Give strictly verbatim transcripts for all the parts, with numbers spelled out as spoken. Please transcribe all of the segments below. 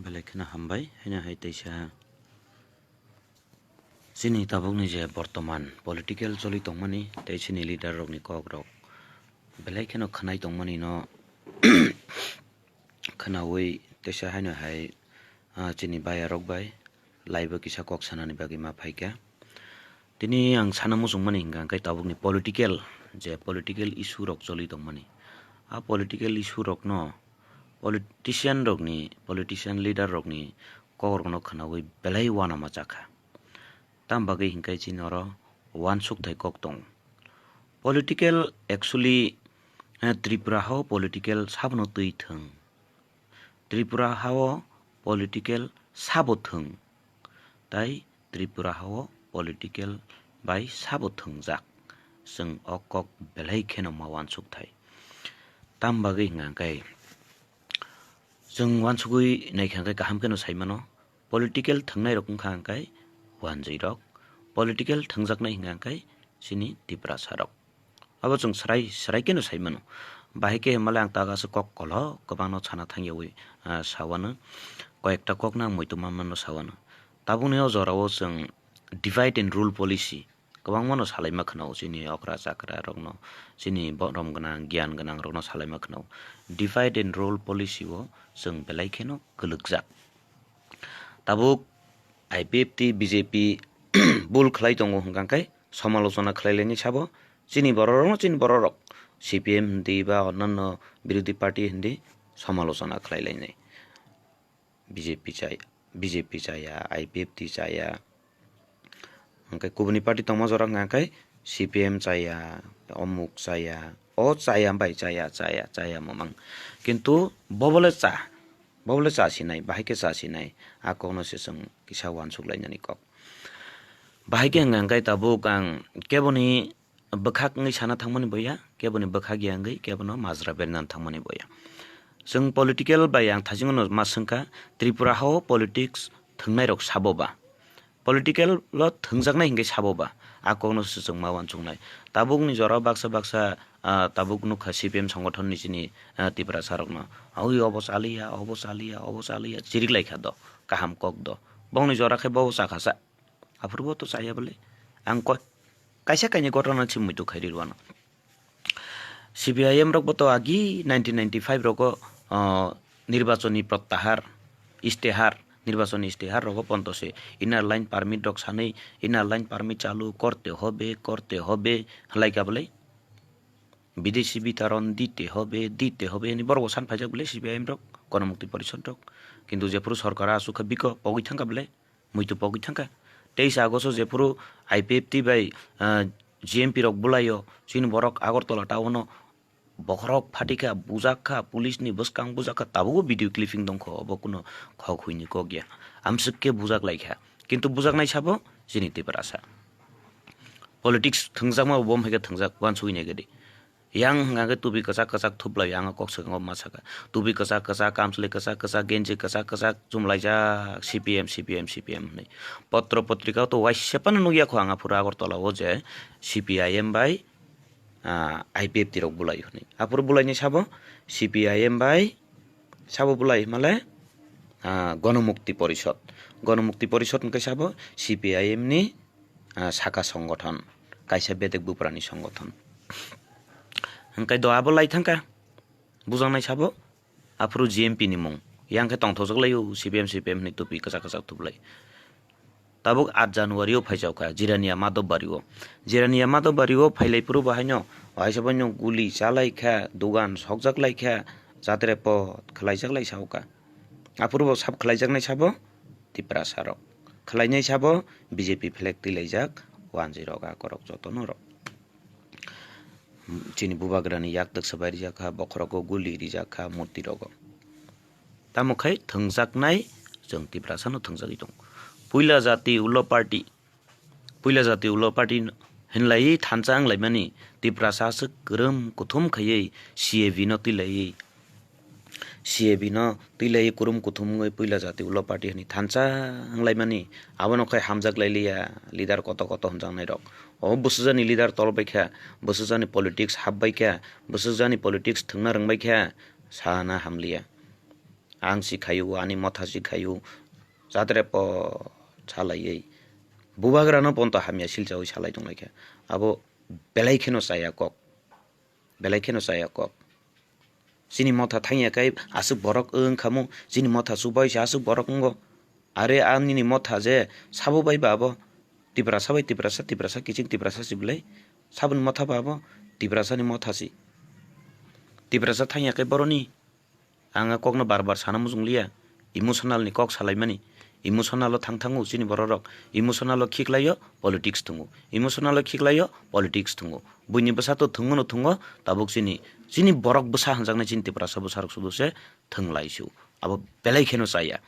Belai kheno hambai, haino hai teisa chini tabukni je bortoman political choli tongmani tei chini leader rokni kok rok belai kheno khwnai tongmani no khwnaui teisa haino hai, ah, chini bayarok bai laibo kisa kok sanani bagwi ma phaikha. Tini ang sana muchungmani hwnka hwnkhe tabukni political, je political issue rok choli tongmani. A political issue rokno politician rokni, politician leader rokni kokrokno khwnaui belai uanama chakha. Tam bagwi hwnkhai chini oro uansukthai kok tongo. Political actually, eh, Tripura hao political sabono twi thwng. Tripura hao political sabo thwng. Tai Tripura hao political bai sabo thwngjak. Chwng o kok belai kheno ma uansukthai. Tam bagwi hwnka hwnkhe chwng uansugwi naikha hwnkhe kaham kheno sai mano. Political thwngnai rok wngkha hwnkhe wanjwi rok. Political thwngjaknai hwnka hwnkhe chini Tiprasa rok. Abo chwng swrai, swrai kheno sai mano. Bahai khe hwnmale ang tago aswk kok kolok kwbangno sana thangyaui, ah, sawano. Koyekta kokno ang muitu manmano sawano. Tabukni o jorao chwng divide and rule policy kwbangmano salaima khwnao chini okra chakra rokno, chini borom gwnang, giyan gwnang rokno salaima khwnao. Divide and rule policy o chwng belai kheno kwlwkjak. Tabuk I P F T, B J P bul khlai tongo hwnka khe somalochona khlai lainai sabo chini borok rokno, chini borok rok C P M hindi ba onnanno birodhi party hindi somalochona khlai lainai. B J P chaya, B J P chaya, I P F T chaya. Hwnkhe kubuni party tongma jora hwnka khe C P M chaya, omuk chaya, o chaya bai chaya, chaya, chaya mamang. Kintu bobole cha, bobole cha sinai, bahai khe cha sinai, a kokno se chwng kisa uansuk lainani kok. Bahai khe hwnka hwnkhe tabuk ang keboni bwkhak wngwi sana thangmani boya, keboni bwkhak ya wngwi kebono majra berna thangmani boya. Chwng political bai ang thajingo no ma swngkha, Tripura hao politics thwngnairok sabo ba? Political o thwngjaknai hinkhe sabo ba? A kokno se chwng ma uansuknai. Tabukni jorao baksa baksa, ah, tabuk nukha C P M songothonni chini, ah, Tiprasa rokno. Oi obo chaliya, obo chaliya, obo chaliya, chirik laikha do, kaham kok do. Bongni jora khe bo chakha sa. Aphuru bo to chaya bole. Ang koi-, kaisa kainwi gotona se muitu khairi rwano. C P I M rok bo to agi nineteen ninety-five rogo, ah, nirbachoni prottahar, istehar, nirbachoni istehar rogo ponto se inner line permit rok sanwi, inner line permit chalu korte hobe, korte hobe, hwlai ka bole. Bidesi bitaron dite hobe, dite hobe, hwnwi borok bo san phaijak bole C P I M rok, Gonomukti Porishod rok. Kintu jephuru sorkar aswk kha biko pogwi thangkha bole, muitu pogwi thangkha. Teisa Agosto jephuru I P F T bai, ah, G M P rok bulaio, chini borok Agartala town o bokhorok phatikha, bujakha, police ni bwskang bujakha, tabukbo video clipping tongkho, obo kuno khok huini kok ya. Amswk khe bujak laikha. Kintu bujaknai sabo chini Tiprasa. Politics thwngjakma bo bom hai khe thwngjak, uansugwi nai khe di. Yang hwnka khe tubi kwchak kwchak thuplai, ang kok swkango ma saka. Tubi kwchak kwchak, kamchwlwi kwchak kwchak, genji kwchak kwchak, chumlaijak C P M, C P M, C P M hwnwi. Potro potrika o to waisa phano nukya kho ang aphuru Agartala o je C P I M bai, ah, I P F T rok bulai hwnwi. Aphuru bulaini sabo C P I M bai sabo bulai hwnmale, ah, Gonomukti Porishod. Gonomukti Porishod hwnkhe sabo C P I M ni, ah, saka songothon, kaisa bedek buprani songothon. Hwnkhe do abo lai thangkha, bujaknai sabo, aphuru G M P ni mung. Yang khe tongthokjak lai o C P M, C P M hwnwi tupi kwchak kwchak thuplai. Tabuk aat January o phaijaukha, Jirania Madhobari o. Jirania Madhobari o phailai phuru bo haino, waisa baino guli chalaikha, dugan sokjak laikha, jatre po khwlaijak lai saukha. Aphuru bo sab khwlaijaknai sabo Tiprasa rok. Khwlainai sabo B J P flag twilaijak, wanjwi rok a korok jotono rok. Chini bubagrani yak twksa bai rijak kha, bokhorogo guli rijak kha, murti rogo. Tamo khai thwngjaknai chwng Tiprasano thwngjagwi tongo. Puila jati ulo party, puila jati ulo party hinlai thansa wnglaimani Tiprasa aswk kwrwm kuthum khaiwi C A B no twilaiwi, C A B no twilaiwi kurum kuthum wngwi puila jati ulo party hwnwi thansa wnglaimani, abono khai hamjak lailiya, leader koto koto hwnjaknairok. O bwswkjani leader tolbaikha, bwswkjani politics hapbaikha, bwswkjani politics thwngna rwngbaikha, sana hamliya. ang si khaio, ani motha si khaio, jatre po salaiwi bubagrano ponto hamya silchawi salai tonglaikha. Abo belai kheno chaya kok, belai kheno chaya kok. Chini motha thangya khe aswk borok wng khamu, chini motha chubawi se aswk borok wngo. Are a nini motha je sabo bai ba abo Tiprasa bai Tiprasa, Tiprasa kiching Tiprasa si belai. Saboni motha ba abo Tiprasani motha si. Tiprasa thangya khe boroni. Ang a kokno bar bar sana muchung liya. Emotional ni kok salaimani. Emotional o thang thango chini borok rok. Emotional o khiklaio politics thungo. Emotional o khiklaio politics thungo. Buini bwsa to thungo no thungo, tabuk chini, chini borok bwsa hanjaknai chini Tiprasa bwsa rok sudu se thwnglai su. Abo belai kheno chaya.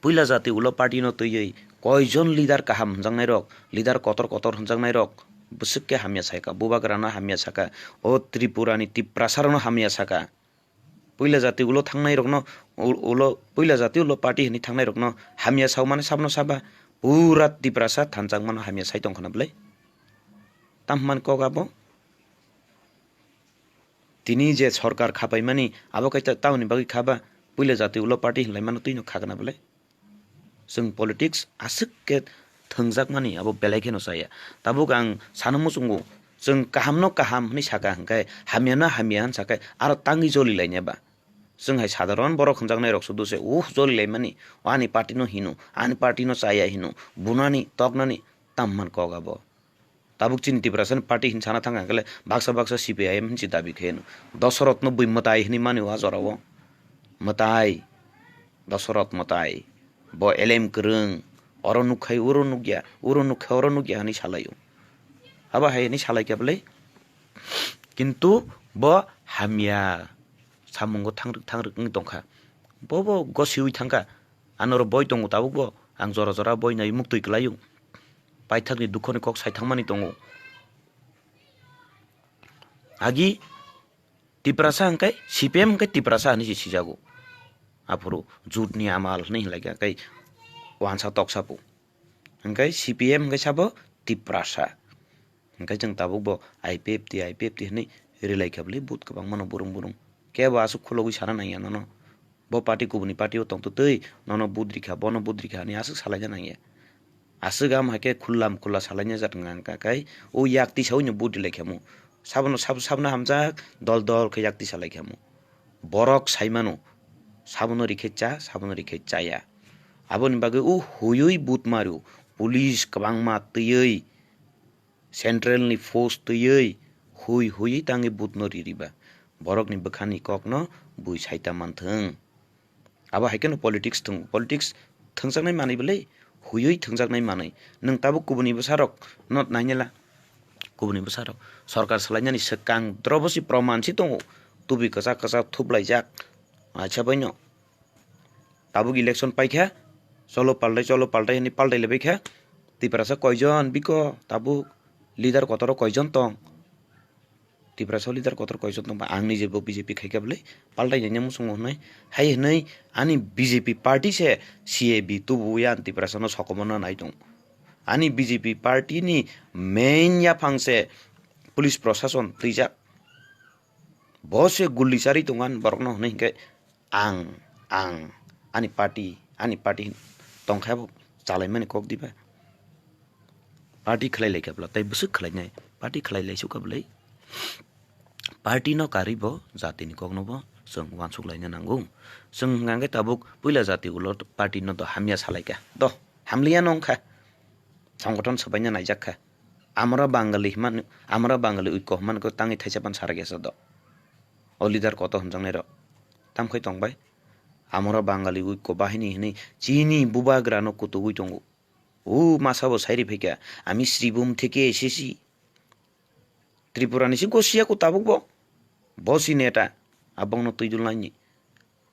Puila jati ulo party no twiwi koijon leader kaham hwnjaknai rok, leader kotor kotor hwnjaknai rok bwswk khe hamya saika, bubagra no hamya saka, o Tripura ni Tiprasa rok no hamya saka. Puila jati ulo thangnai rokno, u-, ulo, puila jati ulo party hinwi thangnai rokno hamya sao mani sabno saba, pura Tiprasa thanchak mano hamya sai tongkhana bwlai. Tam hwnmani kok abo? Tini je sorkar khapaimani abo khe ta-, tamoni bagwi khaba, puila jati ulo party hinlai mano twino khagana bwlai. Chwng politics aswk khe thwngjakmani abo belai kheno chaya. Tabuk ang sana muchungo, chwng kahamno kaham hwnwi saka hwnkhe, hamyano hamya hwn sakai aro tangwi joli lainai ba. Chwng hai sadharon borok hwnjaknai rok sudu se, uh, joli laimani, o ani party no hino, ani party no chaya hino, bunani, toknani, tam man kok abo. Tabuk chini Tiprasani party hin sana thang khe baksa baksa C P I M hinsi dabi khe no. Dosoroth no bui mwtai hinwi mani o a jora o. Mwtai. Dosoroth mwtai. Bo elem kwrwng. Oro nukhai uro nukya. Uro nukhai oro nukya hinwi salai o. Abo hai hinwi salai khe bwlai. Kintu bo hamya samungo thangrwk thangrwk wng tongkha. Bo bo gosiwi thangkha. Ano oro boi tongo tabuk bo. Ang jora jora boi nai muktwi kwlai o. Paithakni dukhoni kok sai thangmani tongo. Agi Tiprasa hwnkhe C P M hwnkhe Tiprasa hinwi se sijago. Aphuru jutni amal hinwi hinlai kha khe wansa toksa po. Hwnkhe C P M hwnkhe sabo Tiprasa. Hwnkhe chwng tabuk bo I P F T, I P F T hinwi rilai kha bwlai vote kwbangmano burung burung. Kebo aswk khulogwi sana nangya nono. Bo party kubuni party o tongtwtwi, nono budrikha, bono budrikha hinwi aswk salaina nangya. Aswk am hai khe khullam khulla salaina jat wngkha khe, o yak tisaui no budri lai khamu. Sabono sab-, sabno hamjak, dol dol khe yak tisa lai khamu. Borok sai mano, sabono rikhe cha, sabono rikhe chaya. Aboni bagwi o huiwi bud mario, police kwbangma twiwi, central ni force twiwi, hui huiwi tangwi bud no ririba. Borokni bwkhani kokno bui saita manthwng. Abo hai kheno politics thwng, politics thwngjaknai manwi bwlai, huiwi thwngjaknai manwi. Nwng tabuk kubuni bwsarok no nainela, kubuni bwsarok sorkar salainani swkang drobo si proman si tongo, tubi kwchak kwchak thuplaijak, aisa baino. Tabuk election paikha, cholo paltai, cholo paltai hinwi paltai laibaikha. Tiprasa koijon biko tabuk leader kotoro koijon tong? Tiprasa leader kotor koijon tongba, ang nije bo B J P khaikha bwlai, paltai nai muchungo hwnwi. Hai hwnwi ani B J P party se C A B tubuwi ang Tiprasa no sokomorna nai tong. Ani B J P party ni main yaphang se police prosason twijak. Bo se gulli chari tongo ani borokno hwnwi hinkhe ang, ang, ani party, ani party tongkha bo chalaimani kok diba? Party khlai laikha bwla, tei bwswk khlainai? Party khlai laisukha bwlai. Party no karwi bo jatini kokno bo chwng uansuk laina nango. Chwng hwnkha khe tabuk puila jati ulo party no do hamya salaikha. Do, hamliya no wngkha. Songgothon swbaina naijakha. Amra Bangali hwnmani, Amra Bangali oikko hwnmani khe tangwi thaisa pan sarak yasa do. O leader kotor hwnjaknai rok. Tamkhai tongbai. Amra Bangali oikko bahini hinwi chini bubagra no kutugwi tongo. O masa bo sairi phaikha, "Ami Sribhum theke esesi." Tripura ni se gosiya ko tabuk bo. Bo si neta. Abong no twi dul naini.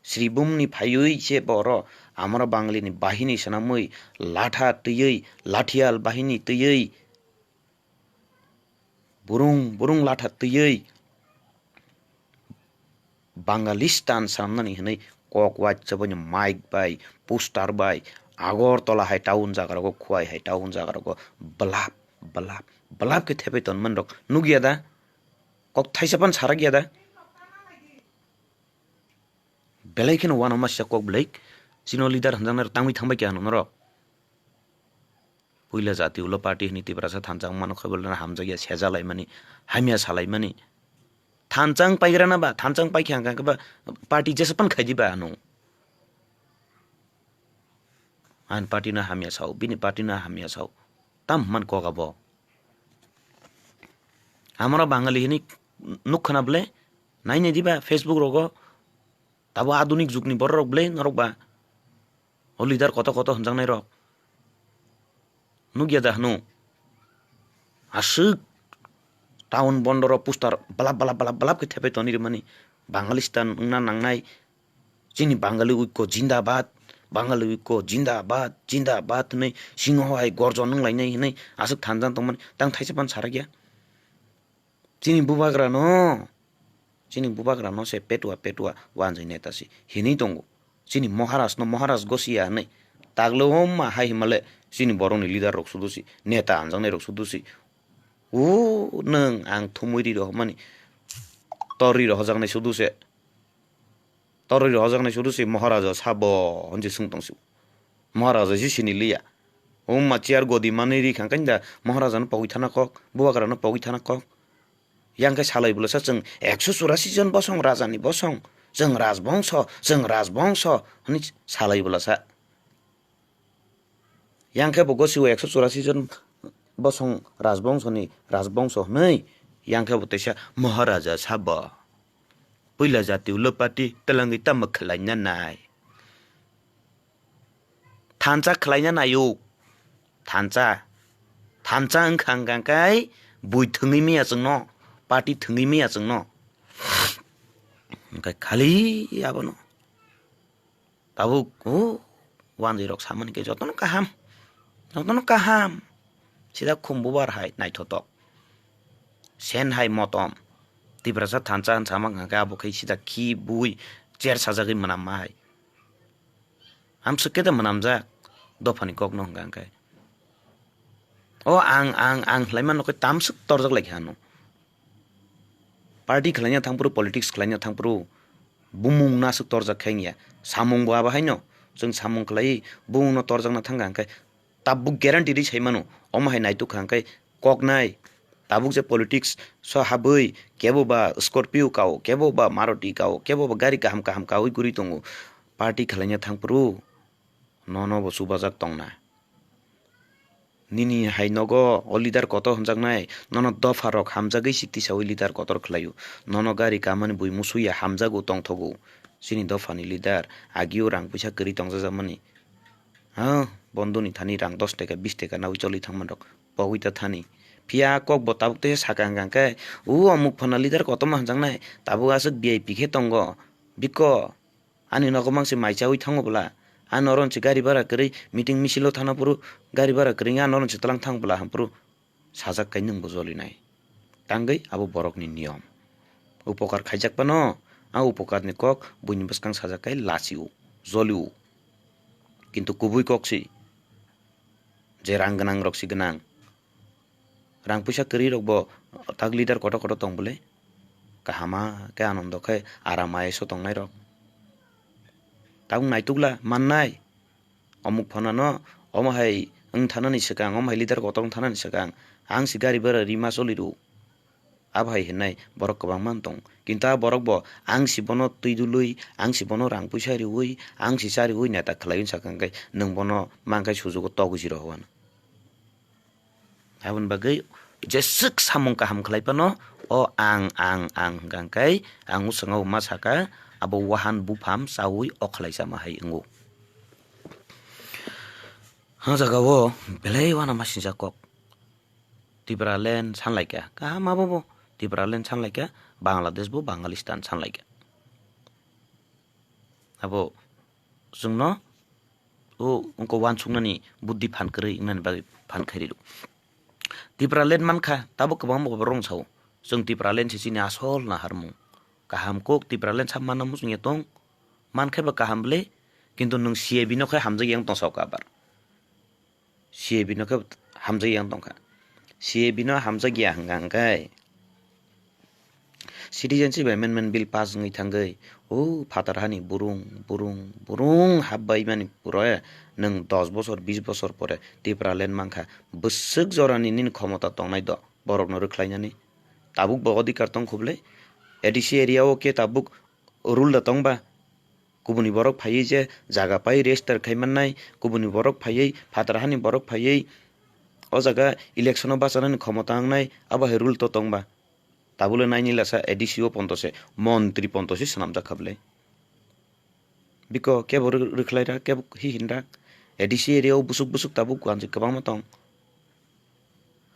Sribhum ni phaiwi se boro Amra Bangali ni bahini swnamwi latha twiwi, lathiyal bahini twiwi, burung, burung latha twiwi Bangalistan swnamnani hwnwi kok wachabaino mic bai, poster bai, Agartala hai town jaga rogo, Khowai hai town jaga rogo bwlap, bwlap, bwlap khe thepai tonmani rok nukya da? Kok thaisa phano sarak ya da? Belai kheno uanama sijak kok belai. Chini o leader hwnjaknai rok tangwi thangbai kha hwnwi norok. Puila jati ulo party hwnwi Tiprasa thansa wngmano khe belai hamjakya seja laimani, hamya salaimani. Thansa wng paigrana ba, thansa wng paikha hwnka khe ba party jesa pan khaidi ba ano. Ani party no hamya sao, bini party no hamya sao. Tam man kok abo. Amaro Bangali hwnwi nuk khna bwle, nainai diba Facebook rogo. Tabo adunik jugni bororok bwle norok ba. O leader koto koto hwnjaknai rok. Nukya da hwno. Aswk town bondoro poster balap balap balap balap khe thepai toni rwmani. Bangalistan wngna nangnai. Chini Bangali Oikko Jindabad, Bangali Oikko Jindabad, Jindabad hwnwi singo hai gorjon wnglainai hwnwi aswk thanjan tongmani tang thaisa pan sarakya. Chini bubagrano, chini bubagrano se petua petua wanjwi neta si hinwi tongo. Chini Maharaj no Maharaj gosi ya hwnwi taglo ma hai himale chini borokni leader rok sudu si, neta anjaknai rok sudu si. O nwng ang thumui ri rohormani, tor ri rohorjaknai sudu se. Toroi rohorjaknai sudu se Maharaja sabo hwnwi swng tong si. Maharaja si sini liya. O ma chair godi manwi ri khang khe da Maharaja no pogwi thana kok, bubagra no pogwi thana kok. Yang khe salai bwlasa chwng ekso churasi jon bosong raja ni bosong. Chwng rajbongso, chwng rajbongso hwnwi salai bwlasa. Yang khe bo gosio ekso churasi jon bosong rajbongso ni rajbongso hwnwi, yang khe bo teisa Maharaja sabo. Puila jati ulo party twlangwi tamo khlaina nai. Thansa khlaina naio. Thansa. Thansa wngkha hwnka khe bui thwngwi maya chwngno, party thwngwi maya chwngno. Hwnkhai khali abono. Tabuk, o, wanjwi rok samani khe jotono kaham. Jotono kaham. Sida khum bubar hai naithotok. Sen hai motom. Tiprasa thansa hwn sama hwnka khe abo khe sida khi bui cher sajagwi mwnamma hai. Amswk khe da mwnamjak dophani kokno hwnka hwnkhe. O ang, ang, ang hwlai mano khe tamswk torjak lai khe ano. Party khlaina thangphuru, politics khlaina thangphuru, bumung no aswk torjak khe wngya. Samung bo abo haino, chwng samung khlaiwi bumung no torjakna thangkha hwnkhe tabuk guarantee ri sai mano. Omo hai naituk kha hwnkhe koknai. Tabuk je politics so habwi kebo ba Scorpio kao, kebo ba Maruti kao, kebo ba gari kaham kaham kaui guri tongo. Party khlaina thangphuru nono bo chubajak tongna. Nini hai nogo o leader kotor hwnjaknai, nono dopha rok hamjagwi si tisaui leader kotor khlaio. Nono gari kamani bui musuya hamjago tongthogo. Chini dophani leader agio rang puisa kwrwi tongjajakmani. Ha, bondoni thani rang dos teka bis teka naui choli thangman rok pogwi ta thani. Phiya kok bo tabuk tei saka hwnka khe, o omuk phana leader kotorma hwnjaknai, tabuk aswk V I P khe tongo. Bikko. Ani nogo mangsi mai chaui thango bwla. Ani oro se gari bara kwrwi meeting misil o thana phuru gari bara kwrwi ani oro se tlang thang bwla hwn phuru sajak kai nwng bo jolinai. Tangwi abo borokni niyom. Upokar khaijak phano a upokar ni kok buini bwskang sajak kai lachio, jolio. Kintu kubui kok si je rang gwnang rok si gwnang. Rang puisa kwrwi rok bo tak leader kotor kotor tong bwle. Kahama khe anondo khe aram I S o tongnai rok. Tabuk naitukla mannai. Omuk phano no omo hai wng thanani swkang, omo hai leader kotor wng thanani swkang ang si gari bera rima choli rw. Abo hai hinai borok kwbangma wng tong. Kintu a borok bo ang si bono twi dului, ang si bono rang puisa riui, ang si cha riui neta khlaiwi sakang khe nwng bono mankhe sujugo togwi si rohor. Aboni bagwi jeswk samung kaham khlai phano o ang, ang, ang hwnkha khe ang mwswngno ma saka abo wahan bupham chaui o khlai chama hai wngo. Ha jaga o belai uanama sinjak kok. Tipraland sanlaikha, kaham abo bo. Tipraland sanlaikha, Bangladesh bo Bangalistan sanlaikha. Abo chwngno o wngkha uansuknani buddhi phan kwrwi wngnani bagwi phan khairwi rw. Tipraland mankha, tabuk kwbangma borok rwng sao. Chwng Tipraland se chini asol naharmung. Kaham kok Tipraland sa manna muchungya tong. Mankhe ba kaham bwle, kintu nwng C A B no khe hamjakya wng tong sao kabar. C A B no khe hamjakya wng tongkha. C A B no hamjakya hwnka hwnkhe Citizenship Amendment Bill pass wngwi thangwi, o phatar hani burung, burung, burung habbai mani pore nwng dos bosor, bis bosor pore Tipraland mankha, bwswk jorani nini khomota tongnai do borokno rwkhlainani? Tabuk bo odhikar tong khuble? A D C area o khe tabuk rule da tongba? Kubuni borok phaiwi je jaga pai register khai mannai, kubuni borok phaiwi phatar hani borok phaiwi o jaga election o bachanani khomota wngnai, abo hai rule to tongba? Tabule naini lasa A D C o ponto se, montri ponto se swnamjak kha bwle. Biko kebo rw-, rwkhlai rak, kebo hi hin rak. A D C area o busuk busuk tabuk wanjwi kwbangma tong.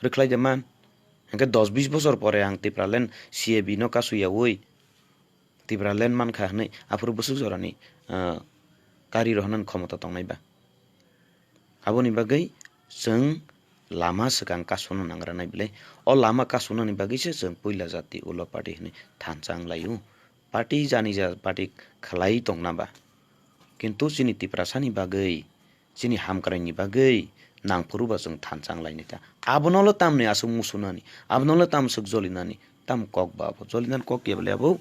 Rwkhlai de man. Hwnkhe dos bis bosor pore ang Tipraland C A B no kasu yaui Tipraland mankha hwnwi aphuru busuk jorani, ah, kari rohornani khomota tongnai ba? Aboni bagwi chwng lama swkang kasuna nangra nai bwle. O lama kasunani bagwi se chwng puila jati ulo party hwnwi thansa wng laio. Party jani ja party khlai tongna ba. Kintu chini Tiprasani bagwi, chini hamkraini bagwi nangphuru ba chwng thansa wng lainai ta. Abono le tamni aswk musunani, abono le tam swk jolinani, tam kok ba abo. Jolinani kok ya bwle abo?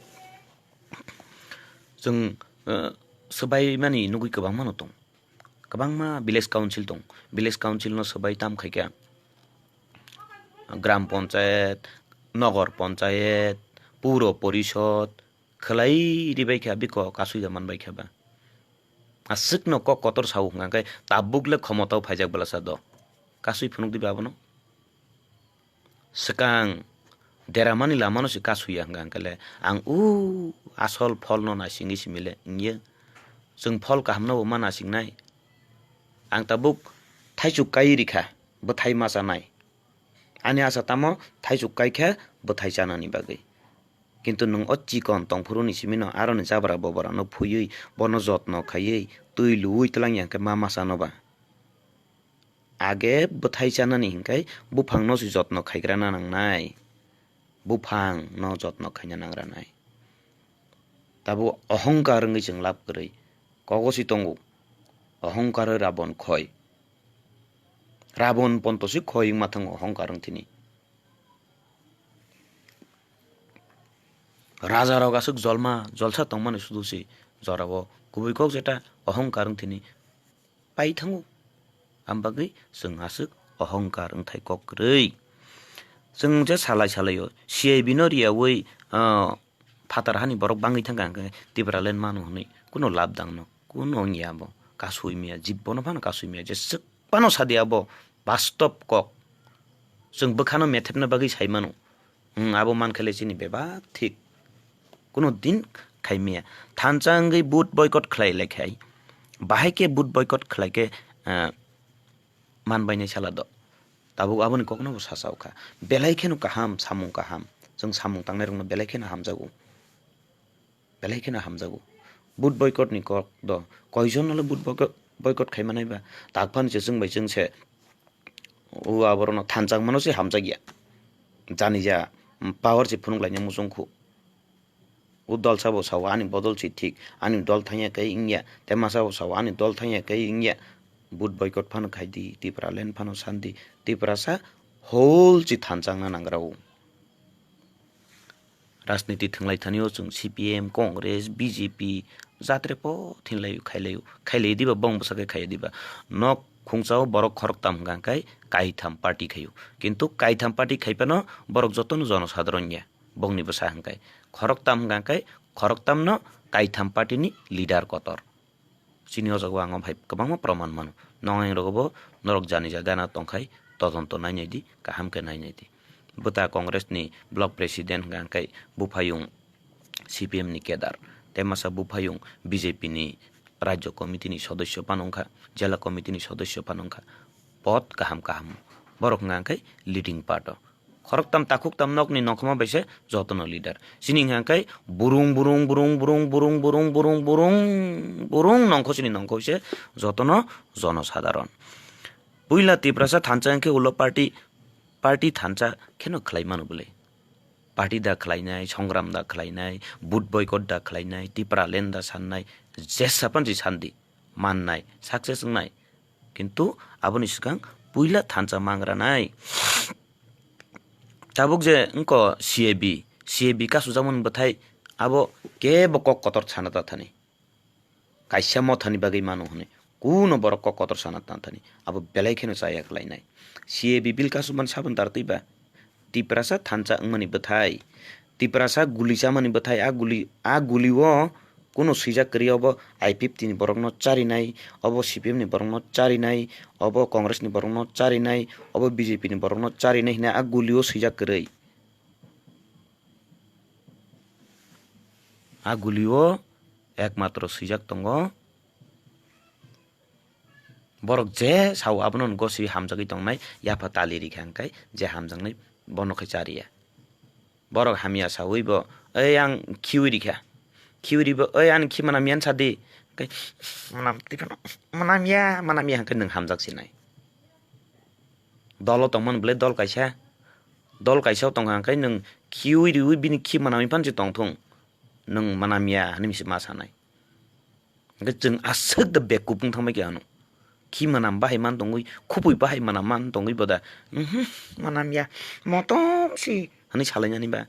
Chwng, eh, swbai mani nugwi kwbangma no tong. Kwbangma village council tong. Village council no swbai tam khaikha. Gram panchayat, nogor panchayat, puro porishod, khwlai ribai kha biko kasui da manbai kha ba. Aswkno kok kotor sao hwnka khe tabuk le khomotao phaijak bwlasa do. Kasui phunuk diba abono? Swkang deramani lamano se kasuya hwnka hwnkhe le ang o asol pholno naisingwi simi le wngya. Chwng phol kahamno bo ma nasingnai. Ang tabuk thaichuk kai rikha, bwthai ma chanai. Ani asa tamo thaichuk kai khe bwthai chanani bagwi. Kintu nwng o chikon tongphuru ni simi no aroni jabra bobra no phuywi bono jotno khaiwi twi luwi twlang ya hwnkhe ma ma chano ba. Age bwthai chanani hinkhai buphang no se jotno khaigrana nangnai. Buphang no jotno khaina nangranai. Tabuk ohongkar wngwi chwng lab kwrwi. Kogo si tongo. Ohongkar Rabon khoi. Rabon ponto si khoi wngma thango ohongkar wngthini. Raja rok aswk jolma, jolsa tongmani sudu si jorao kubui kok jeta ohongkar wngthini pai thango. Am bagwi chwng aswk ohongkar wngthai kok kwrwi. Chwng je salai salai o C I B no riyaui, ah, phatar hani borok bangwi thangkha hwnkhe Tipraland mano hwnwi kuno lab dangno, kuno wngya abo. Kasui miya, jibbono phano kasui miya, jeswk phano sadi abo bastob kok. Chwng bwkhano methepna bagwi sai mano. Hmm, abo mankhe le chini bebak thik. Kuno din khai miya. Thansa wngwi vote boycott khlai le khai. Bahai khe vote boycott khlai khe, ah, man bainai sala do. Tabuk aboni kokno bo sacha o kha. Belai kheno kaham, samung kaham. Chwng samung tangnai rokno belai kheno hamjago. Belai kheno hamjago. Vote boycott ni kok do. Koijon no le vote boycott, boycott khai manai ba. Tak phano se chwng bai chwng se. O aborok no thansa mano se hamjakya. Jani ja, power se phunuk laina muchung khu. O dol sabo sao ani bodol si thik, ani dol thangya kai wngya, tei masa bo sao ani dol thangya kai wngya. Vote boycott phano khai di, Tipraland phano san di, Tiprasa whole si thansa wngna nangra o. Rajniti thwnglai thani o chwng C P M, Congress, B J P, jatre po thinlai khailai, khailai diba bong bwsa khe khai diba. Nok khungsa o borok khoroktam hwnkha kai kaitham party khaio. Kintu kaitham party khai phano borok jotono jono sadharon ya. Bongni bwsa hwnkhe khoroktam hwnkha khe khoroktamno kaitham party ni leader kotor. Chini o jaga o ang o hai kwbangma proman mano. Nongai rok bo norok jani ja gana tongkhai todonto nainai di, kaham khe nainai di. Bwta Congress ni block president hwnkha khe buphayung C P M ni kedar, tei masa buphayung B J P ni rajya committee ni sodosyo phano wngkha, jela committee ni sodosyo phano wngkha. Pod kaham kaham borok hwnkha khe leading part o. Khoroktam takhuktam nokni nongkhorma bai se jotono leader. Chini hwnkha khe burung, burung, burung nongkhor chini nongkhor se jotono jonosadharon. Puila Tiprasa thansa hwnkhe ulo party, party thansa kheno khlai mano bwle. Party da khlainai, songram da khlainai, vote boycott da khlainai, Tipraland da sannai, jesa pansi sandi, mannai, success wngnai. Kintu aboni swkang puila thansa mangranai. Tabuk je wngkho C A B, C A B kasujakmani bwthai abo kebo kok kotor sana ta thani. Kaisa mothani bagwi mano hwnwi kuno borok kok kotor sana ta thani. Abo belai kheno chaya khlainai. C A B bill kasumani saboni tar twi ba? Tiprasa thansa wngmani bwthai, Tiprasa guli chamani bwthai, a guli, a guli o kuno swijak kwrwi, obo I P F T ni borokno charinai, obo C P M ni borokno charinai, obo Congress ni borokno charinai, obo B J P ni borokno charinai hwnwi a guli o swijak kwrwi. A guli o ekmatro swijak tongo. Borok je sao abono goswi hamjagwi tongnai, yapha tali rikha hwnkhe je hamjaknai bono khe chariya. Borok hamya sawi bo, "Ei ang khiwi rikha." Khiwi ribo, "Ei ani khi manam yan sadi." Hwnkhe, "Manam tiphano, manam ya, manam ya," hwnkhe nwng hamjak sinai. Dolo tongmani belai dol kaisa, dol kaisa tongkha hwnkhe nwng khiwi riwi bini khi manamwi phano se tongthung, nwng manam ya hwnwi se ma sanai. Hwnkhe chwng aswk da bag kupung thangbai khe ano. Khi manam bahai man tongwi, khupui bahai manam man tongwi boda, "Mhm, manam ya, motom si," hwnwi salainani ba.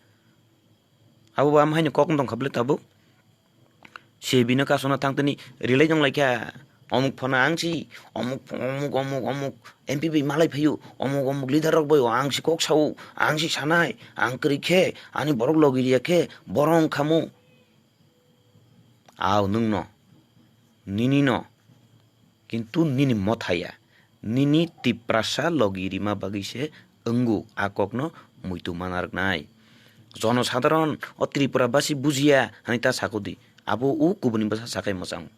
Abo bo am haino kok wng tongkha bwle tabuk. Se bino kasuna thangtini relai tonglaikha. Omuk phano ang si, omuk, omuk, omuk, omuk M P bai malai phaio, omuk, omuk leader rok bai o ang si kok sao, ang si sanai, ang kwrwi khe, ani borok logi riya khe, borok wng khamu. Aw nwngno, nini no, kintu nini mothaya, nini Tiprasa logi rima bagwi se wngo a kokno muitu mana rwknai. Jonosadharon o Tripura basi bujiya hwnwi ta sakudi, abo o kubuni bwsa sakai mwchang.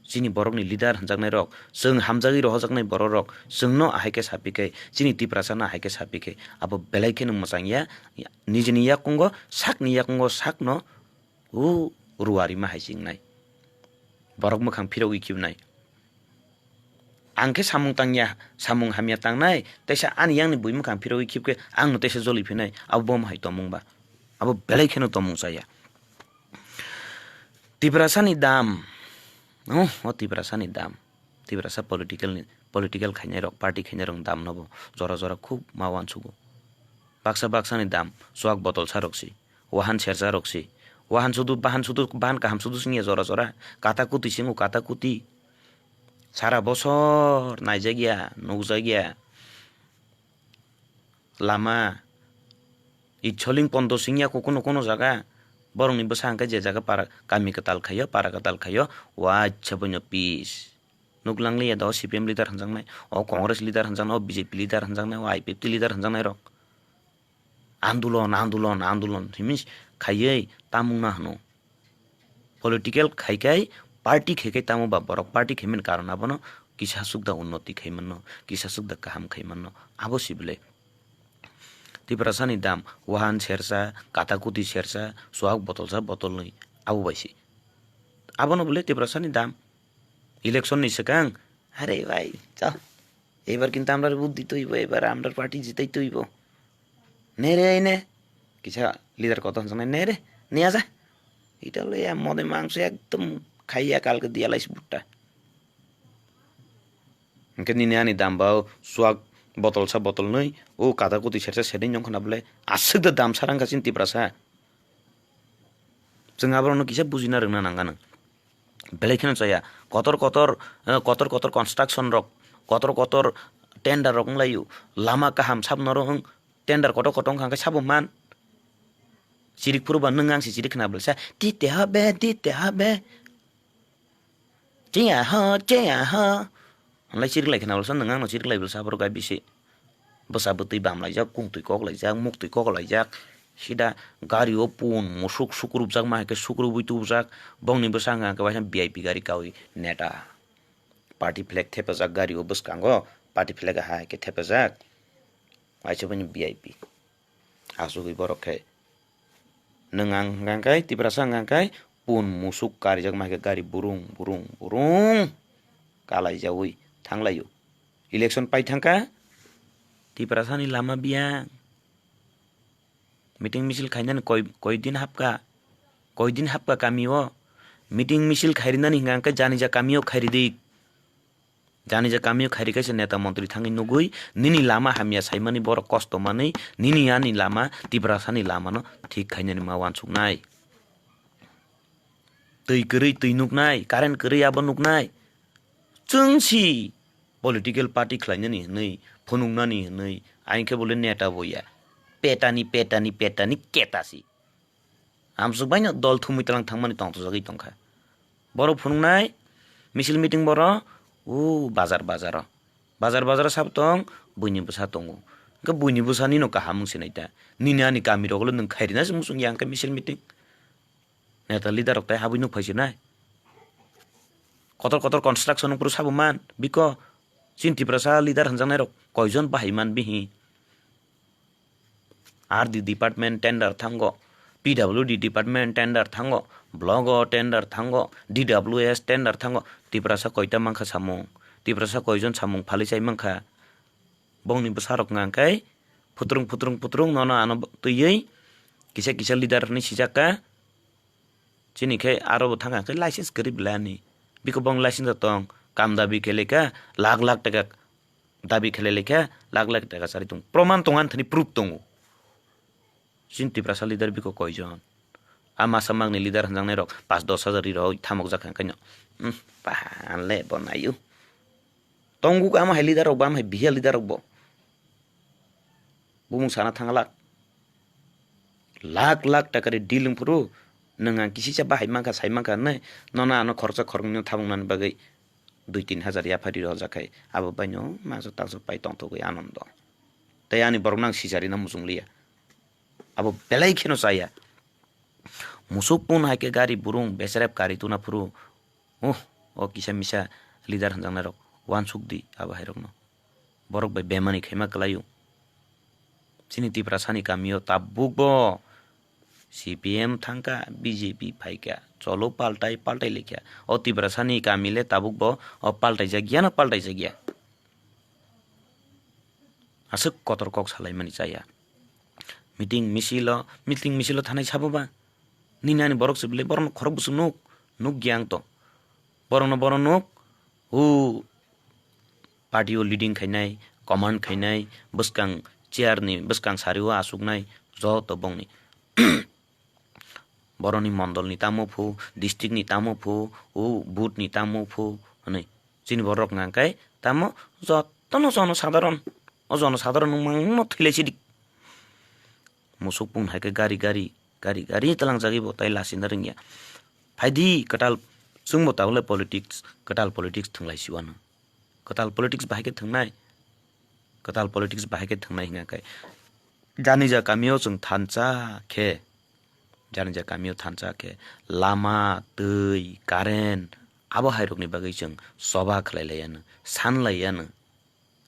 Chini borokni leader hwnjaknai rok, chwng hamjagwi rohojaknai borok rok, chwngno ahai khe sapi khe, chini Tiprasa no ahai khe sapi khe, abo belai kheno mwchang ya, nijini yakungo sakni yakungo sakno o ruari ma hai se wngnai. Borok mwkhang phirogwi khibnai. Ang khe samung tangya, samung hamya tangnai, teisa ani yang ni bui mwkhang phirogwi khibkhe ang no teisa joli phinai, abo bo hai tomung ba. Abo belai kheno tomung chaya. Tiprasa ni dam, oh, o Tiprasa ni dam. Tiprasa political ni, political khainai rok, party khainai rok dam no bo jora jora khub ma uansugo. Baksa baksa ni dam, chuak botol sa rok si. Wahan sersa rok si. Wahan sudu, bahan sudu, bahan kaham sudu singya jora jora. Kata kuti singo kata kuti. Sara bosor naijakya, nukjakya. Lama. Itsoling pondo singya ko kuno kuno jaga. Borokni bwsa hwnkhe je jaga para, kami kwtal khaio, para kwtal khaio. Waisa boino peace. Nuk langliya da o C P M leader hwnjaknai, o Congress leader hwnjaknai, o B J P leader hwnjaknai, o I P F T leader hwnjaknai rok. Andolon, andolon, andolon himwi khaiwi tamungna hwno. Political khaikai, party khaikai tamo ba borok party khaimani karon abono kisa sukda unnoti khaimanno, kisa sukda kaham khaimanno, abo si bwle. Tiprasani dam wahan sersa, kata kuti sersa, chuak botolsa botolnwi, abo bai si. Abono bwle Tiprasani dam. Election ni swkang, "Are bhai, chal, ebar kintu amrar buddhi toibo, ebar amrar party jitai toibo. Ne re, ne." Kisa leader kotor hwnjaknai, "Ne re, ne aja." Ita le ya mode mangso ekdom khaiya kalke diya lais butta. Hwnkhe nini ani dam bao chuak botolsa botolnwi, o kata kuti sersa seding nong khna bwle aswk da dam sarang kha chini Tiprasa. Chwng aborokno kisa bujina rwngna nang gana. Belai kheno chaya. Kotor kotor, eh, kotor kotor construction rok, kotor kotor tender rok wnglaio. Lama kaham sab noro wng, tender kotor kotor wngkha hwnkhe sabo man. Chirik phuru ba nwng ang se chirik khna bwlsa, "Dite hobe, dite hobe." Cheya ho, cheya ho. Hwnlai chirik lai khna bwlsa, nwng ang no chirik lai bwlsa, aborok gai bisi. Bwsa bwtwi bam laijak, kung twi kok laijak, muk twi kok laijak. Sida gari o pun musuk sukrubjak ma hai khe sukrubwi tubujak. Bongni bwsa wngkha hwnkhe waisa V I P gari kaui neta. Party flag thepajak gari o bwskango, party flag hai khe thepajak. Waisa bini V I P. Asugwi borok khe. Nwng ang hwnkha khe, Tiprasa hwnkha khe, pun musuk karijak ma hai khe gari burung, burung, burung. Kalaijaui thanglaio. Election pai thangkha, Tiprasani lama biyang. Meeting misil khainani koi, koi din hapkha? Koi din hapkha kami o? Meeting misil khairinani hwnkha khe janija kami o khairidik. Jani je kamio khairi kaisa neta montri thangwi nugwi nini lama hamya saimani borok kosto manwi nini ani lama Tiprasani lamano thik khainani ma wansuknai. Twi kwrwi twi nuknai, current kwrwi abo nuknai. Chwng si political party khlainani hwnwi, phunuknani hwnwi, aing khe bole neta bo ya. Petani, petani, petani keta si. Amsuk baino dol thumwi tlang thangmani tongthokjagwi tongkha. Borok phunuknai, misil meeting borok, o bazar bazaro. Bazar bazaro sabo tong, buini bwsa tongo. Hwnkhe buini bwsanino kaham wng sinai ta. Nini ani kamirok ulo nwng khairina se muchung ya hwnkhe misil meeting. Neta leader rok tai habwi nuk phai sinai. Kotor kotor construction phuru sabo man, biko chini Tiprasa leader hwnjaknai rok koijon bahai man bihi. R D department tender thango, P W D department tender thango, block o tender thango, D W S tender thango, Tiprasa koita mankha samung, Tiprasa koijon samung phalwi chai mankha. Bongni bwsarok hwnka khe phutrung phutrung phutrung nono ano twiwi kisa kisa leader hinwi sijak kha. Chini khe aro bo thangkha khe license kwrwi belai ani. Biko bong license tong, kam dabi khe lekha, lakh lakh taka dabi khe lekha, lakh lakh taka chari tong. Proman tong ani thani proof tongo. Chini Tiprasa leader biko koijon? A masa magni leader hwnjaknai rok pas dos hajar ri rok thamok jak hwnka no. Hmm, pa le bo nayu. Tongo khe amo hai leader rok bo, amo hai bihiya leader rok bo. Bumung sana thang lak. Lak lak taka ri deal wng phuru nwng ang kisisa bahai mankha, sai mankha hwnwi nono ano khoroksa khoroknwi no thabung nani bagwi dui tin hajar yaphari rojak khai abo bai no mangsa tangsa pai tongthogwi anondo. Tei ani borok nang sijari no muchung liya. Abo belai kheno chaya. Musuk pun hai khe gari burung beserep kari tuna phuru. Oh, o kisa misa leader hwnjaknai rok wansuk di abo hai rokno. Borok bai bemani khaima kwlaio. Chini Tiprasani kamio tabuk bo C P M thangkha, B J P phaikha, cholo paltai paltai likha. O Tiprasani kami le tabuk bo o paltai jak ya no paltai jak ya. Aswk kotor kok salaimani chaya. Meeting misilo, meeting misilo thanai sabo ba. Nini ani borok se bile borokno khorok bwswk nuk, nuk giyang to. Borokno bono nuk, hu party o leading khainai, command khainai, bwskang chair ni bwskang sari o asuknai, joto bongni. Boroni mondol ni tamo phu, district ni tamo phu, o booth ni tamo phu, hwnwi. Chini borok hwnka khe tamo jotono jono sadharon, o jono sadharon wngmano thwilaisidi. Musuk pung hai khe gari gari, gari gari talangjagwi bo tai lasina rwngya. Phaidi kwtal, chwngbo tabukle politics, kwtal politics thwnglaisi wano. Kwtal politics bahai khe thwngnai, kwtal politics bahai khe thwngnai hwnka khe. Janija kamio chwng thansa khe, janija kamio thansa khe lama, twi, current abo hai rokni bagwi chwng choba khlai lai yano, san lai yano.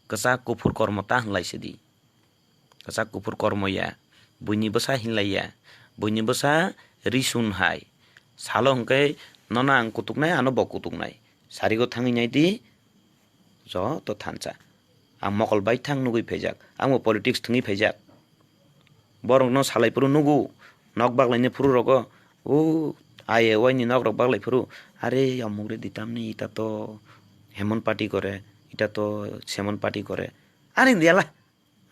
Kwchak kuphur kormo ta hwnlai sidi. Kwchak kuphur kormo ya, buini bwsa hinlai ya, buini bwsa risun hai. Salo hwnkhe nono ang kutuknai, ano bo kutuknai. Sarigo thangwi naidi, joto thansa. Ang mokol bai thang nugwi phaijak, ang bo politics thwngwi phaijak. Borokno salai phuru nugo, nok baklaini phuru rogo, o I A Y ni nok rok baklai phuru, are omuk re ditamni ita to hemon party gore, ita to semon party gore. Ani diala,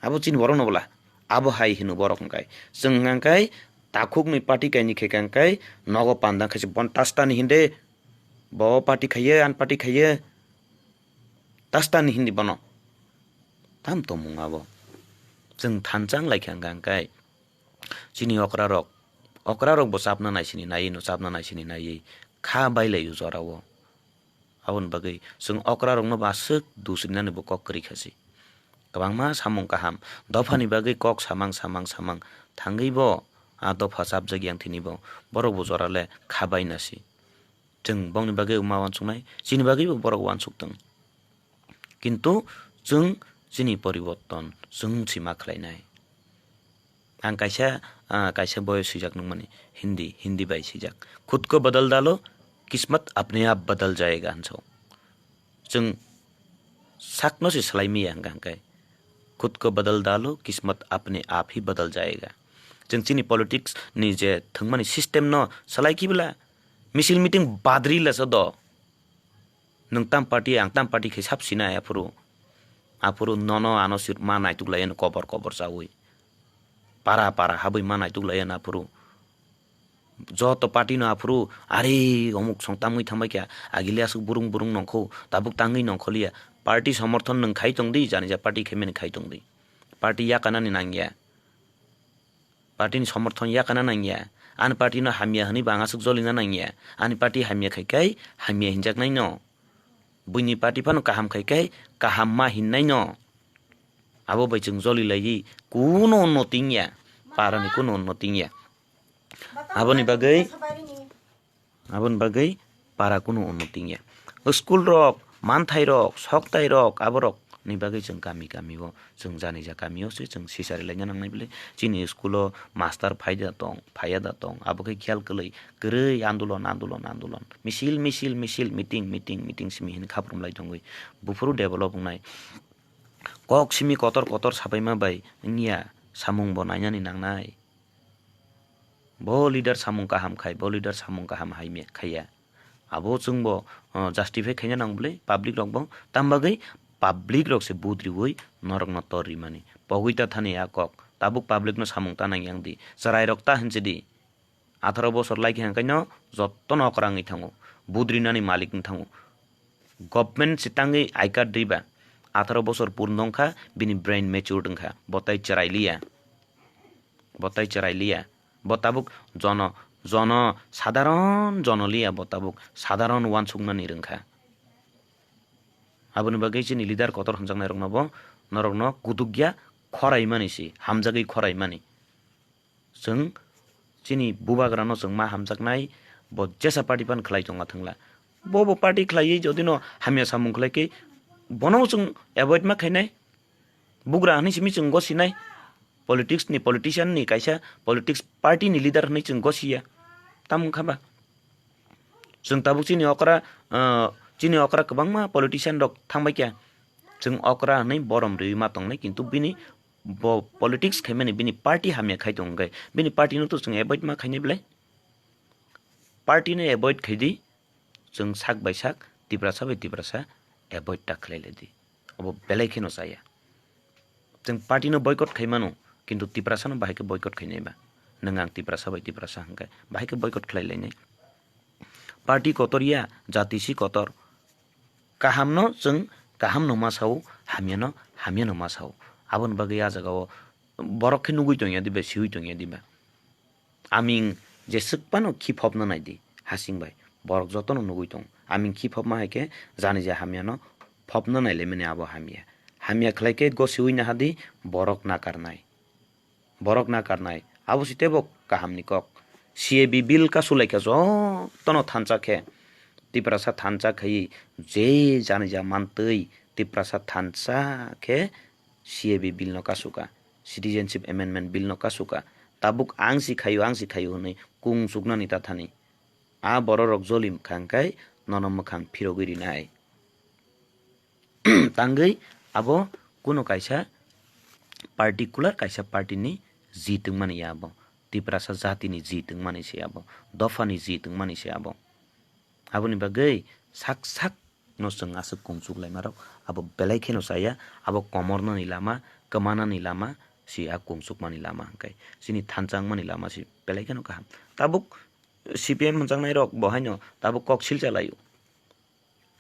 abo chini borok no bwla, abo hai hino borok hwnkai. Chwng hwnkai takhuk ni party kaini khe hwnkai nogo panda khaisa bon tasta ni hinde, bo party khaiye, an party khaiye, tasta ni hindi bono. Tam tomung abo. Chwng thansa wng lai kha hwnka hwnkhe chini okra rok, okra rok bo chapna nai sini nai, no chapna nai sini nai, kha bai lai o jora o. Aboni bagwi chwng okra rok no bo aswk dusrinani bo kok kwrwi kha se. Kwbangma samung kaham, dopha ni bagwi kok samang samang samang thangwi bo a dopha chapjak yang thini bo borok bo jora le kha bai na se. Chwng bongni bagwi ma wansuknai, chini bagwi bo borok wansuk tong. Kintu chwng chini poriborton chwng si ma khlainai. Ang kaisa, ah, kaisa boyo swijak nukmani, Hindi, Hindi bai swijak. "Khud ko badal dalo, kismat apne aap badal jayega," hinso. Chwng sakno se swlai maya hwnka hwnkhe, "Khud ko badal dalo, kismat apne aap hi badal jayega." Chwng chini politics ni je thwngmani system no swlai kibla, misil meeting badri lasa do. Nwng tam party, ang tam party khe sab sinai aphuru. Aphuru nono ano sir ma naituk lai ano kobor kobor chaui. Para para habwi ma naituk lai ano aphuru. Joto party no aphuru ari omuk song tamwi thangbai kha. Agili aswk burung burung nongkho, tabuk tangwi nongkholiya. Party somorthon nwng khai tongdi, jani ja party khaimani khai tongdi. Party yakanani nangya. Party ni somorthon yakana nangya. Ani party no hamya hwnwi bo ang aswk jolina nangya. Ani party hamya khai khai hamya hinjaknai no. Buini party phano kaham khai khai kaham ma hinnai no. Abo bai chwng joli laiwi kuno no tingya. Para ni kuno no tingya. Aboni bagwi Aboni bagwi para kunu unnoti wngya. School rok, manthai rok, soktai rok, aborok ni bagwi chwng kami kami o, chwng jani ja kami o se chwng sisari laina nangnai bwle. Chini school o master phai da tong, phaiya da tong, abo khe khiyal kwlwi kwrwi andolon, andolon, andolon, misil, misil, misil, meeting, meeting, meeting simi hini khaprum lai tongwi. Buphuru develop wngnai. Kok simi kotor kotor sapaima bai wngya, samung bo nainani nangnai. Bo leader samung kaham khai, bo leader samung kaham hai me khaiya. Abo chwngbo, uh, justify khaina nang bwle public rokbo. Tam bagwi public rok se vote riwi norokno tor rimani. Pogwi ta thani a kok. Tabuk public no samung ta nang yang di. Chwrai rok ta hinsi di. Atharo bosor lai khe hwnkaino jottono okra wngwi thango. Vote rinani malik wng thango. Government se tangwi I card riba. Atharo bosor purno wngkha, bini brain matured wngkha. Bo tai chwrai liya. Bo tai chwrai liya. Bo tabuk jono, jono, sadharon jono liya, bo tabuk sadharon uansuknani rwngkha. Aboni bagwi chini leader kotor hwnjaknairokno bo norokno kutukya khoraimani se, hamjagwi khoraimani. Chwng chini bubagrano chwng ma hamjaknai, bo jesa party phan khlai tongma thwngla. Bo bo party khlaiwi jodino hamya samung khlai khe bono chwng avoid ma khainai. Bugra hwnwi simi chwng gosinai. Politics ni, politician ni kaisa politics party ni leader hwnwi chwng gosiya. Tamo wngkha ba? Chwng tabuk chini okra, ah, chini okra kwbangma politician rok thangbai kha. Chwng okra hwnwi borom riwi ma tongnai, kintu bini bo politics khaimani bini party hamya khai tong khe, bini party no to chwng avoid ma khainai belai. Party no avoid khai di, chwng sak bai sak, Tiprasa bai Tiprasa avoid ta khlai lai di. Abo belai kheno chaya. Chwng party no boycott khai mano, kintu Tiprasa no bahai khe boycott khainai ba? Nwng ang Tiprasa bai Tiprasa hwnkhe bahai khe boycott khlai lainai. Party kotor ya, jati si kotor. Kaham no chwng kaham no ma sao, hamya no hamya no ma sao. Aboni bagwi a jaga o borok khe nugui tongya diba, siui tongya diba? Aming jeswk phano khiphopna nai di, hasing bai. Borok jotono nugui tong. Aming khiphopma hai khe jani je hamya no phopna nai lemani abo hamya. Hamya khlai khe gosiui naha di, borok nakarnai. Borok nakarnai. Abo si teibo kaham ni kok. C A B bill kasu lai khe jotono thansa khe. Tiprasa thansa khai je jani ja mantwi Tiprasa thansa khe C A B bill no kasuka, Citizenship Amendment Bill no kasuka, tabuk ang si khaio, ang si khaio hwnwi kung chuknani ta thani. A borok rok joli mwkhang khai nono mwkhang phirogwi rinai. Tangwi abo kuno kaisa particular kaisa party ni ji tongmani ya abo, Tiprasa jati ni ji tongmani se abo, dopha ni ji tongmani se abo. Aboni bagwi sak sak no chwng aswk kung chuk laima rok abo belai kheno chaya, abo komornani lama, kwmanani lama si a kung chukmani lama hwnkhe chini thansa wngmani lama si belai kheno kaham. Tabuk C P M hwnjaknai rok bo haino tabuk kok silcha laio.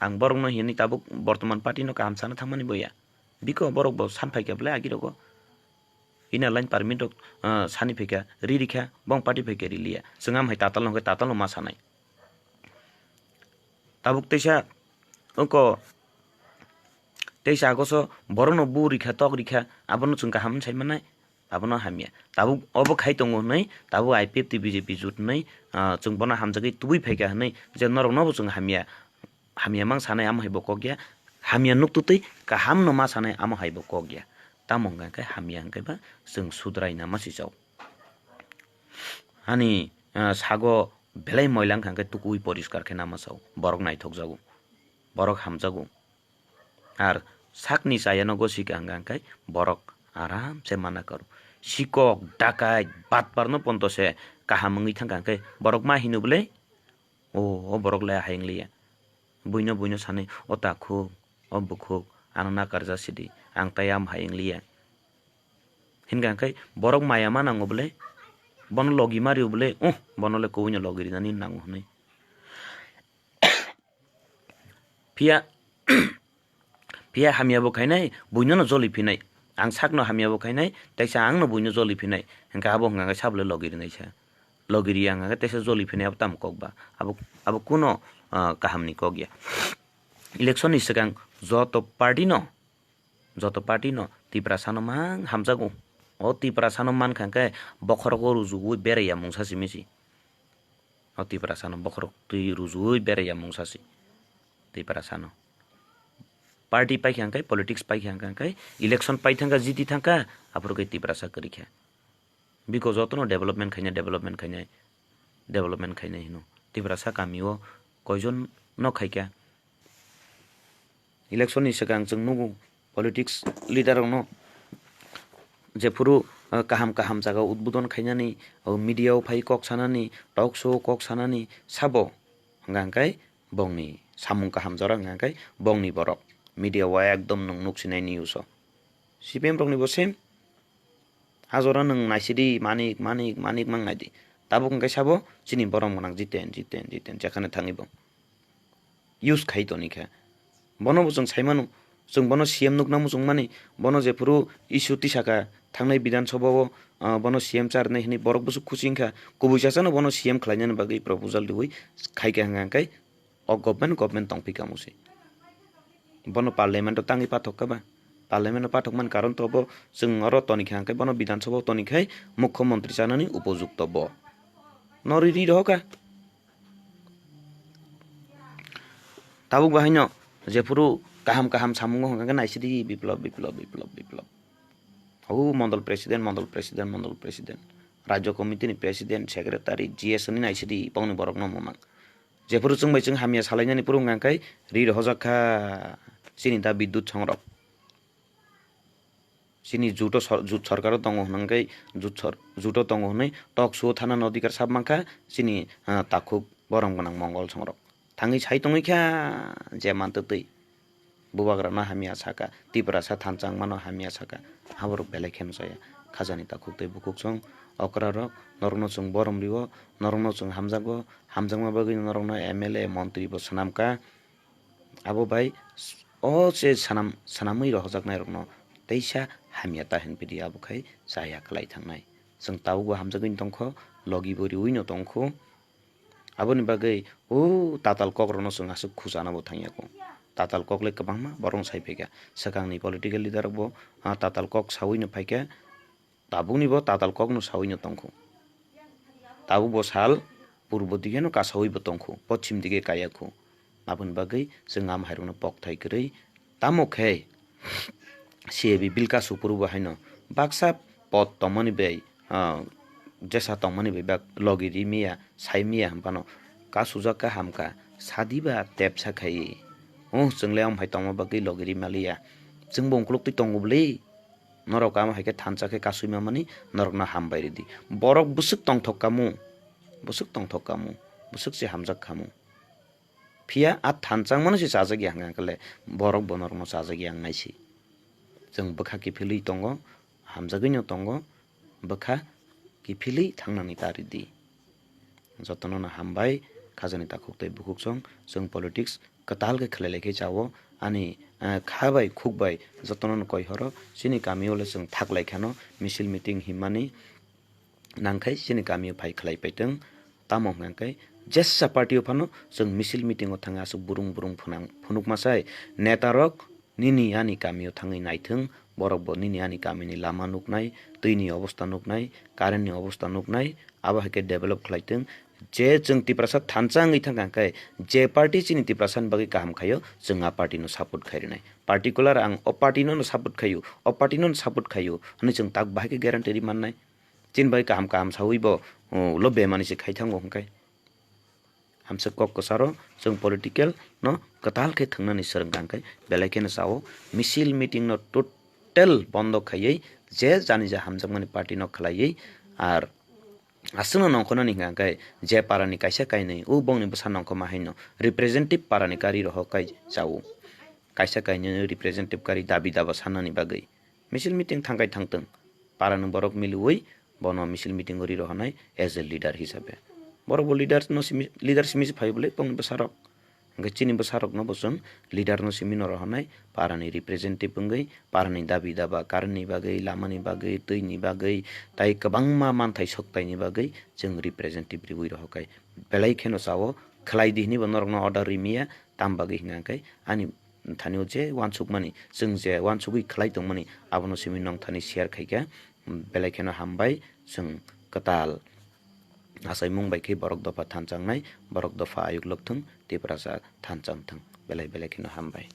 Ang borokno hini tabuk bortoman party no kaham sana thangmani boya. Biko borok bo san phaikha belai agi rogo. Inner line permit rok, ah, sani phaikha, ri rikha, bong party phaikha riliya. Chwng am hai tatal no hwnkhe tatal no ma sanai. Tabuk teisa oko teisa agoso borokno bu rikha, tok rikha, abono chwng kaham sai manai, abono hamya. Tabuk obo khai tongo hwnwi, tabuk I P F T B J P jut hwnwi, ah, chwng bono hamjagwi tubui phaikha hwnwi, je norokno bo chwng hamya, hamya mang sanai amo hai bo kok ya, hamya nuk tutwi kaham no ma sanai amo hai bo kok ya. Tamo hwnkha khe hamya hwnkhe ba chwng sudraina ma si chao. Ani, ah, sago belai moila wngkha hwnkhe tukui poriskar khe nama sao. Borok naithok jago. Borok hamjago. Ar sakni chaya no gosi ka hwnkha hwnkhe borok aram se mana karo. Sikok, dakai, batpar no ponto se kaham wngwi thangkha hwnkhe borok ma hino bwle? O, o borok le ahai wng liya. Buino buino sanai, o takhuk, o bukhuk, ano nakarjak sidi, ang tai am hai wngliya. Hinkha khe borok maya ma nango bwle, bono logi ma rio bwle, uh, bono le kubui no logi rinani nango hwnwi. Phiya, phiya hamya bo khainai, buino no joli phinai. Ang sakno hamya bo khainai, teisa ang no buino joli phinai. Hinkha abo hwnka khe sabo le logi rinai sa. Logi ri ang khe teisa joli phinai abo tamo kok ba. Abo, abo kuno, ah, kaham ni kok ya. Election ni swkang joto party no, joto party no Tiprasa no mang hamjago. O Tiprasa no mankha khe bokhorok o rujuwi beraiya mungsa simi si. O Tiprasa no bokhorok twi rujuwi beraiya mungsa si. Tiprasa no. Party paikha khe, politics paikha khe, election pai thangkha, jiti thangkha, aphuru khe Tiprasa kwrwi kha. Biko jotono development khainai, development khainai, development khainai hino. Tiprasa kami o koijon no khaikha. Election ni swkang chwng nugo politics leader rokno jephuru, ah, kaham kaham jaga udbodon khainani, o media o phai kok sanani, talk show o kok sanani sabo hwnka hwnkhe bongni samung kaham jora hwnka hwnkhe bongni borok media o ekdom nwng nuk sinai news o. C P M rokni bo same. A jora nwng naisidi manik, manik, manik mang naidi. Tabuk hwnkhe sabo chini borom gwnang Jiten, Jiten, Jiten jekhane thangwi bo use khai toni kha. Bono bo chwng sai mano, chwng bono C M nukna muchung mani, bono jephuru issue tisaka thangnai Bidhan Sabha o, ah, bono C M charnai hwnwi borok bwswk khusi wngkha, kubui sasano bono C M khlainani bagwi proposal riwi khai kha hwnka hwnkhe o government, government tongphi kamo se. Bono parliament o tangwi pathok kha ba? Parliament o pathok man karon to bo chwng oro toni kha hwnkhe bono Bidhan Sabha o toni khai mukhyamantri chanani upojukto bo. No ri ri rohor kha. Tabuk bo haino jephuru kaham kaham samungo hwnkha khe naisidi Biplop, Biplop, Biplop, Biplop. O mondol president, mondol president, mondol president. Rajya committee ni president, secretary, G S ni naisidi bongni borok no mwmang. Jephuru chwng bai chwng hamya salainani phuru hwnkha khe ri rohorjak kha chini da Bidyut songrok. Chini juto sor-, jut sorkaro tongo hwnwi, jut sor-, juto tongo hwnwi talk show thanani odhikar sap mankha chini, ah, takhuk borom gwnang Mongol songrok. Thangwi sai tongwi kha je mantwtwi. Bubagrano hamya saka, Tiprasa thansa wngmano hamya saka. Aborok belai kheno chaya. Khajani takhuk tei bukhuk song okrarok, norokno chwng borom rio, norokno chwng hamjago, hamjakma bagwi norokno M L A, montri bo swnamkha. Abo bai s-, o se swnam-, swnamwi rohorjaknairokno teisa hamya ta hwnpidi abo khai chaya kwlai thangnai. Chwng tabukbo hamjagwino tongkho, logibo riwino tongkho. Aboni bagwi o tatal kokrokno chwng aswk khuchano bo thangya kho. Tatal kok le kwbangma borok sai phaikha. Swkangni political leader rokbo, ah, tatal kok sawino phaikha. Tabukni bo tatal kokno sawino tongkho. Tabuk bo sal purbo dige no kasawi bo tongkho, pochim dige kaya kho. Aboni bagwi chwng am hairokno pokthai kwrwi tamo khe C A B bill kasu phuru bo haino baksa pot tongmani bai, ah, jesa tongmani bai bak logi ri miya, sai miya hwnphano kasujak kha hamkha, sadi ba tepsa khai. Oh, chwng le am hai tongma bagwi logi ri maliya. Chwng bo ungkuluk twi tongo bwle. Norok amo hai khe thansa khe kasui mamani norokno hambai ridi. Borok bwswk tongthok kamu, bwswk tongthok kamu, bwswk se hamjak khamu. Phiya a thansa mano se chajak ya hwnka khe le borok bo norokno chajak ya wngnai se. Chwng bwkha kiphilwi tongo, hamjagwino tongo, bwkha kiphilwi thangnani ta ridi. Jotono no hambai, khajani takhuk tei bukhuk song, chwng politics kwtal khe khlai lai khe chao, ani, eh, kha bai khuk bai jotono no koi horo, chini kami o le chwng thak lai khano, misil meeting himmani nang khai chini kami o phai khlai paitwng, tamo hwnkha khe jesa party o phano chwng misil meeting o thangwi aswk burung burung phunang phunuk ma sai, neta rok, nini ani kamio thangwi naithwng, borok bo nini ani kamini lama nuknai, twini obosta nuknai, current ni obosta nuknai, abo hai khe develop khlaitwng. Je chwng Tiprasa thansa wngwi thangkha hwnkhe, je party chini Tiprasani bagwi kaham khaio, chwng a party no support khai rwnai. Particular ang o party no no support khaio, o party no no support khaio hwnwi chwng tak bahai khe guarantee rwi mannai. Chini bagwi kaham kaham sawi bo, uh, lobbyamani se khai thango hwnkhe. Hamswk kok kwcharo chwng political no kwtal khe thwngnani swrwng kha hwnkhe belai kheno chao. Misil meeting no total bondo khaiwi je jani ja hamjakmani party no khlaiwi ar Aswkno nongkhornani hwnkha khe je parani kaisa kainwi o bongni bwsa nongkhorma haino representative parani kari rohor kai chao. Kaisa kainwi representative kari dabi daba sanani bagwi misil meeting thangkai thangtwng. Parani borok miliwi bono misil meeting o ri rohornai as a leader hisabe. Borok bo leader no simi, leader simi se phai bwlai bongni bwsarok. Hwnkhe chini bwsarokno bo chwng leader no simi no rohornai, parani representative wngwi, parani dabi daba, current ni bagwi, lama ni bagwi, twi ni bagwi, tai kwbangma manthai soktai ni bagwi chwng representative riwi rohorkai. Belai kheno chao, khlai di hinwi bo norokno order ri miya, tam bagwi hwnkha khe ani thani o je uansukmani, chwng je uansugwi khlai tongmani, abono simi nong thani share khaikha, belai kheno hambai, chwng kwtal achaimung bai khe borok dopha thanchang nai, borok dopha ayuk lok thung, Tiprasa thanchang thung, belai belai kheno hambai.